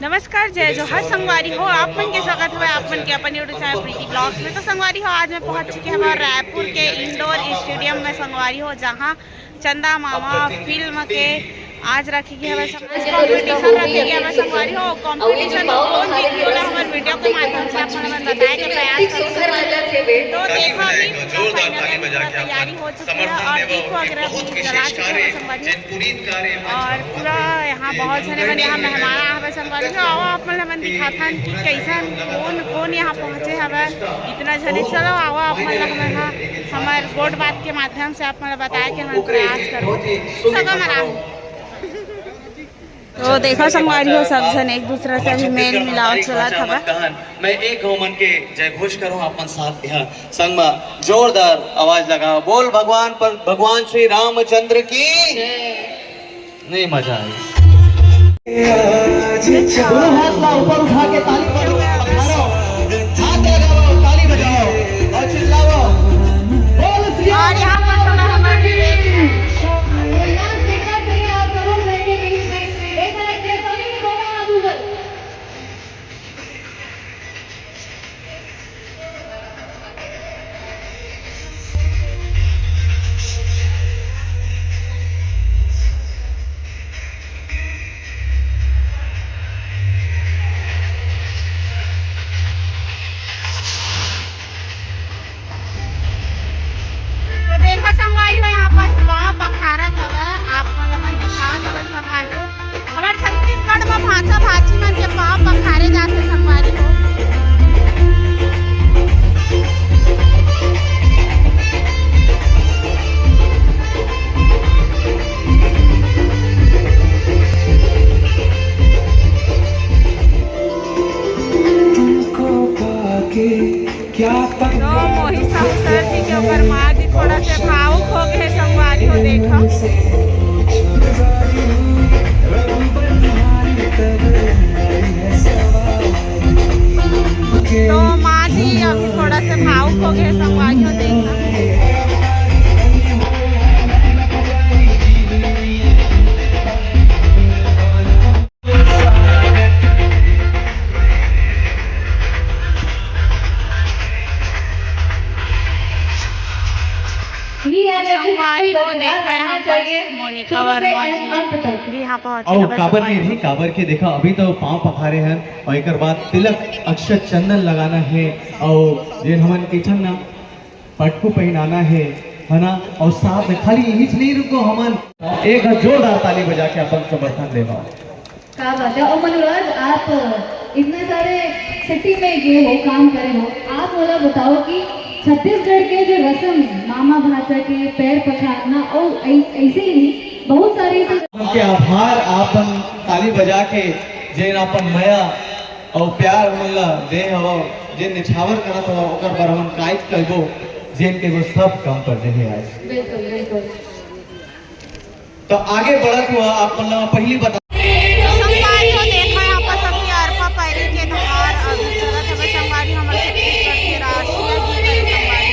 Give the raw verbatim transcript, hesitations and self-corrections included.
नमस्कार, जय जोहार संगवारी हो, आप मन के स्वागत हवय आप मन के अपन YouTube चैनल प्रीति ब्लॉग्स में। तो संगवारी हो, आज मैं पहुंच चुके हवय रायपुर के इंडोर स्टेडियम में संगवारी हो, जहां चंदा मामा फिल्म के आज रखे गे हवय, कंपटीशन रखे गे हवय संगवारी हो। कंपटीशन में कौन जीतही, ओला हमर वीडियो के माध्यम से आप मन ला बताए के प्रयास करहूं संगवारी हो। तो देखो, अभी पूरा final है, पूरा तैयारी हो चुकी है और दीप वगैरह भी जला चुके हवय संगवारी हो। और पूरा यहाँ बहुत झने मन यहाँ मेहमान आए हवय संगवारी हो। आओ, आप मन ला हमन दिखाथन कि कैसन, कौन कौन यहाँ पहुँचे हवय इतना झने। चलो आओ, आप मन ला हमन ह हमर गोठ बात के माध्यम से आप मन ला बताए के हमन प्रयास करबो। सगा मन आए। तो देखो संगवारी हो, सब झन एक दूसरा से अभी मेल मिलाव चलत हवय। मैं एक गो मन के जय घोष करूं, आप मन साथ यहाँ संग में जोरदार आवाज लगाओ, बोल भगवान पर, भगवान श्री रामचंद्र की। नहीं, मजा आई। दोनों हाथ ला ऊपर उठा के ताली बजाओ, हाथ लगाओ, ताली बजाओ और चिल्लाओ, बोल श्री राम। और यहाँ पर थोड़ा हमारे तो देखो संगवारी हो, यहाँ पर पाँव पखारत हवय, आप मन ला मैं दिखावत हवय संगवारी हो। हमर छत्तीसगढ़ म भांचा भांची मन के पाँव पखारे जाथे संगवारी हो। तो मोहित साहू सर जी के ओकर माँ जी थोड़ा से भावुक हो गए संगवारी हो, देखो। तो माँ जी अभी थोड़ा से भावुक हो गए संगवारी हो, देखो। संगवारी हो, देख रहे हैं हम बस मोनिका वर्मा जी भी यहाँ पहुँचे अउ हवय काबर संगवारी। नहीं, काबर के देखा, अभी तो पाँव पखारे हैं अउ एकर बाद तिलक, अक्षत, चंदन लगाना है। अउ ये हमन कइठन ना पटकू पहनाना है, है ना? अउ साथ में खाली यही नहीं रुको, हमन एक जोरदार ताली बजा के अपन समर्थन देवा। क्या बात है। और मनोराज, आप इतने सारे सिटी में गए हो, काम करे हो, आप मोला बताओ कि छत्तीसगढ़ के जो रस्म है, मामा भांचा के पैर पखारना और ऐ-, ऐसे ही नहीं, बहुत सारे ऐसे उनके आभार, आप मन ताली बजा के जेन अपन मया अउ प्यार हमन ला दे हवव, जेन निछावर करत हवव, ओकर बर हमन कायच कहिबो, जेन के वो सब कम पर देहे आज। बिल्कुल, बिल्कुल। तो आगे बढ़त हुआ आप मन ला पहली बता संगवारी हो, देखा यहाँ पर सबके अरपा परी के त्योहार अभी चलत हवे संगवारी, हमर छत्तीसगढ़ के राष्ट्रीय गीत है संगवारी।